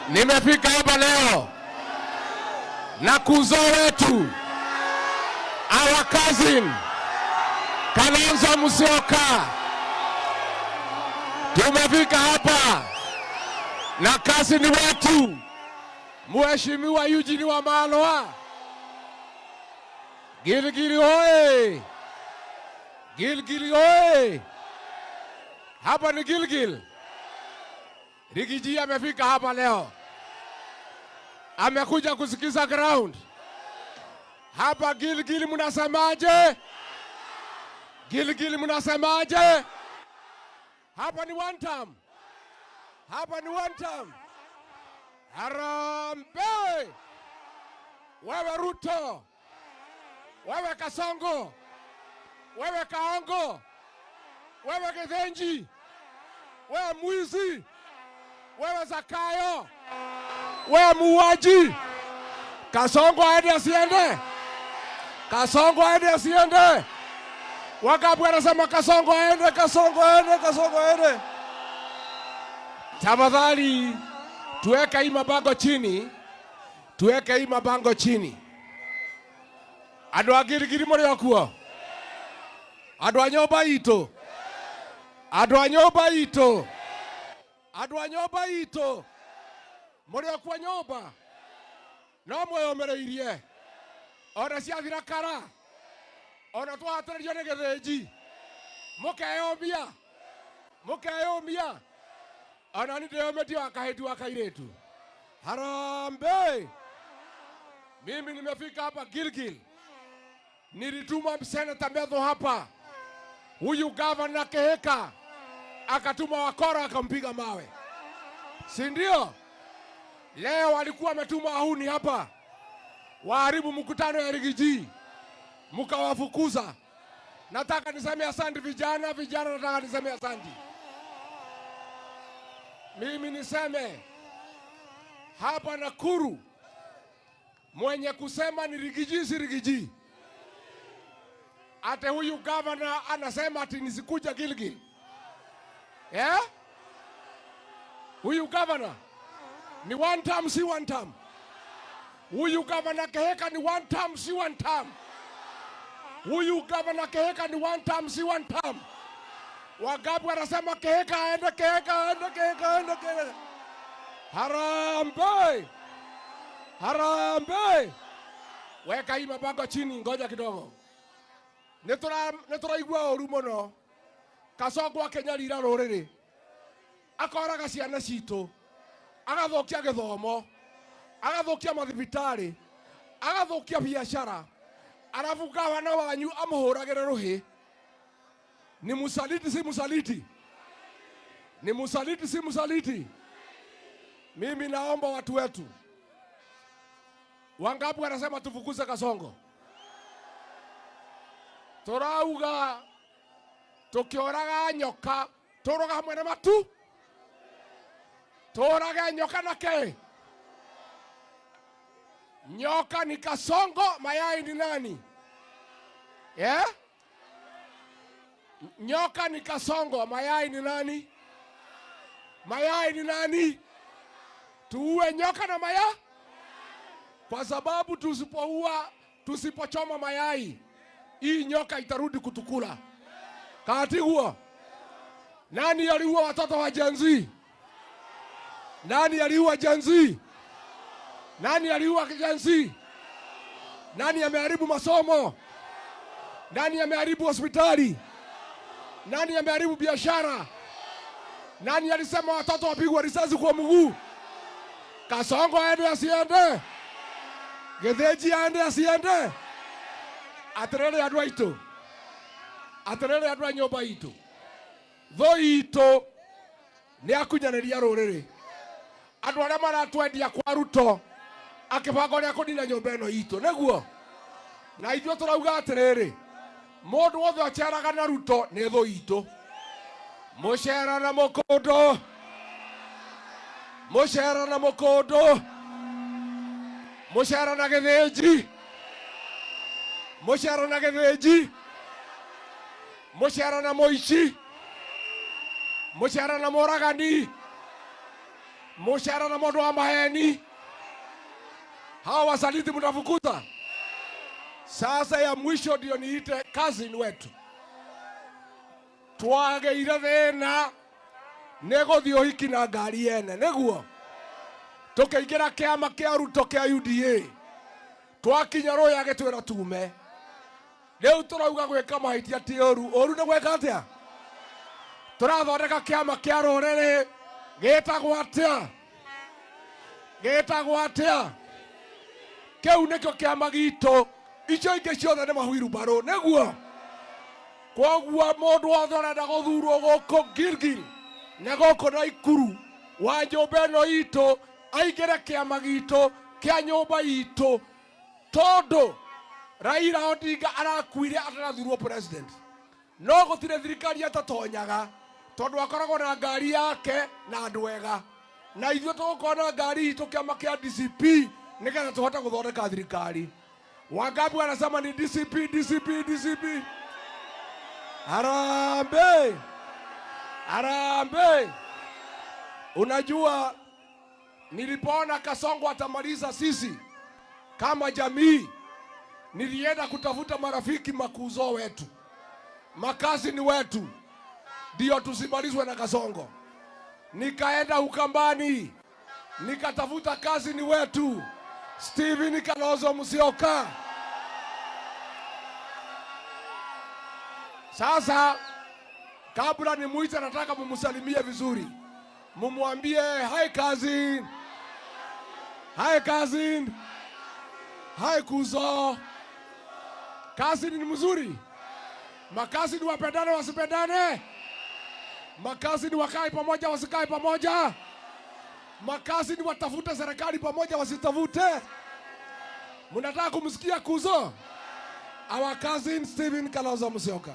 Nimefika hapa leo na kuzo wetu, our cousin Kalonzo Musyoka. Tumefika hapa na cousin wetu, Mheshimiwa Eugene Wamalwa. Gilgil oye! Gilgil oye! Hapa ni Gilgil. Riggy G amefika hapa leo, amekuja kusikiza ground hapa Gilgil. Mnasemaje? Gilgil mnasemaje? Hapa ni one term, hapa ni one term. Harambee! Wewe Ruto, wewe Kasongo, wewe Kaongo, wewe Githinji, wewe mwizi, wewe Zakayo, wewe muuaji. Kasongo aende asiende? Kasongo aende asiende? Wangapi wanasema Kasongo aende, Kasongo aende, Kasongo aende? Tafadhali tuweke hii mabango chini, tuweke hii mabango chini. Andũ a Gilgil mũrĩ o kuo? Andũ a nyũmba itũ, andũ a nyũmba itũ, andũ a nyũmba itũ, mũrĩ o kuo nyũmba? No mwĩyũmĩrĩirie ona ciathira kara, ona twahatĩrĩrio nĩ Gĩthĩnji, mũkeyũmia, mũkeyũmia. Ona ni ndĩyũmĩtie wa kahĩti wa kairĩtu. Harambee! Mimi nimefika hapa Gilgil, nilituma Seneta Methu hapa, huyu gavana Kihika akatuma wakora akampiga mawe, si ndio? Leo walikuwa wametuma wahuni hapa waharibu mkutano ya Riggy G, mkawafukuza. Nataka niseme asante vijana, vijana, nataka niseme asante. Mimi niseme hapa Nakuru, mwenye kusema ni Riggy G, si Riggy G. Ate huyu gavana anasema ati nisikuja Gilgil. Yeah? Huyu gavana ni one term, si one term. Huyu gavana Kihika ni one term, si one term. Huyu gavana Kihika ni one term, si one term. Wangapi wanasema Kihika aende, Kihika aende, Kihika aende, Kihika? Harambee! Harambee! Weka hii mabango chini, ngoja kidogo. Nĩ tũraigua ũru mũno. Kasongo akĩnyarira rũrĩrĩ, akoraga ciana citũ, agathũkia gĩthomo, agathũkia mathibitarĩ, agathũkia biacara, arabu gavana wanyu amũhũragĩre rũhĩ. Ni msaliti, si msaliti? Ni msaliti, si msaliti? Mimi naomba watu wetu, wangapi wanasema tufukuze Kasongo? Turauga tukioraga nyoka tũroga hamwe na matu, tũrage nyoka na ke. Nyoka ni Kasongo, mayai ni nani? Yeah? Nyoka ni Kasongo, mayai ni nani? Mayai ni nani? Tuue nyoka na maya, kwa sababu tusipoua, tusipochoma mayai, hii nyoka itarudi kutukula. Katiguo, nani aliua watoto wa Gen Z? Nani aliua Gen Z? Nani aliua Gen Z? Nani ameharibu masomo? Nani ameharibu hospitali? Nani ameharibu biashara? Nani alisema watoto wapigwa risasi kwa mguu? Kasongo aende asiende? Githinji aende asiende? Atiriri andu aitu, atiriri andu a nyumba itu, thũ itũ nĩ akunyanĩria rũrĩrĩ. Andũ arĩa maratwendia kwa Ruto akĩbanga ũrĩa kũnina nyũmba ĩno itũ, nĩguo na ithuĩ tũrauga atĩrĩrĩ, mũndũ wothe ũceraga na Ruto nĩ thũ itũ. Mũcera na mũkũndũ, mũcera na mũkũndũ, mũcera na Gĩthĩnji, mũcera na Gĩthĩnji, mũcera na mũici, mũcera na mũragani. Mushara na mundu wa maheni. Hawa wasaliti mtafukuza. Sasa ya mwisho ndio niite cousin wetu. Twageire thina nĩ gũthiĩ ũhiki na ngari yene nĩguo tũkĩingĩra kĩama kĩa Ruto kĩa UDA, twakinya rũĩ agĩtwĩra tume. Rĩu tũrauga gwĩka mahĩtia ti ũru, ũru nĩ gwĩka atĩa? Tũrathondeka kĩama kĩa rũrĩrĩ gĩtagwo atĩa? Gĩtagwo atĩa? Kĩu nĩkĩo kĩama gitũ, icio ingĩ ciothe nĩ mahuirubarũ nĩguo. Koguo mũndũ wothe ũrenda gũthurwo gũkũ Gilgil na gũkũ Naikuru wa nyũmba ĩno itũ aingĩre kĩama gitũ kĩa nyũmba itũ, tondũ Raila Odinga arakuire atanathurwo president, no gũtirĩ thirikari atatonyaga tondũ akoragwo na ngari yake na andũ ega, na ithuĩ tũgũkorwo na ngari itũ kĩama kĩa DCP nĩgetha tũhote gũthondeka thirikari. Wangapi wanasema ni DCP, DCP, DCP? Harambee! Harambee! Unajua, nilipoona Kasongo atamaliza sisi kama jamii, nilienda kutafuta marafiki makuzo wetu, makazini wetu, ndio tusimalizwe na Kasongo. Nikaenda Ukambani, nikatafuta kazini wetu Stephen Kalonzo Musyoka. Sasa kabla nimuite, nataka mumsalimie vizuri, mumwambie hi cousin, hi cousin, hi kuzo. Cousin ni mzuri, makazini wapendane wasipendane? Makazini wakae pamoja wasikae pamoja? Makazini watafute serikali pamoja wasitafute? Mnataka kumsikia kuzo? Our cousin Stephen Kalonzo Musyoka.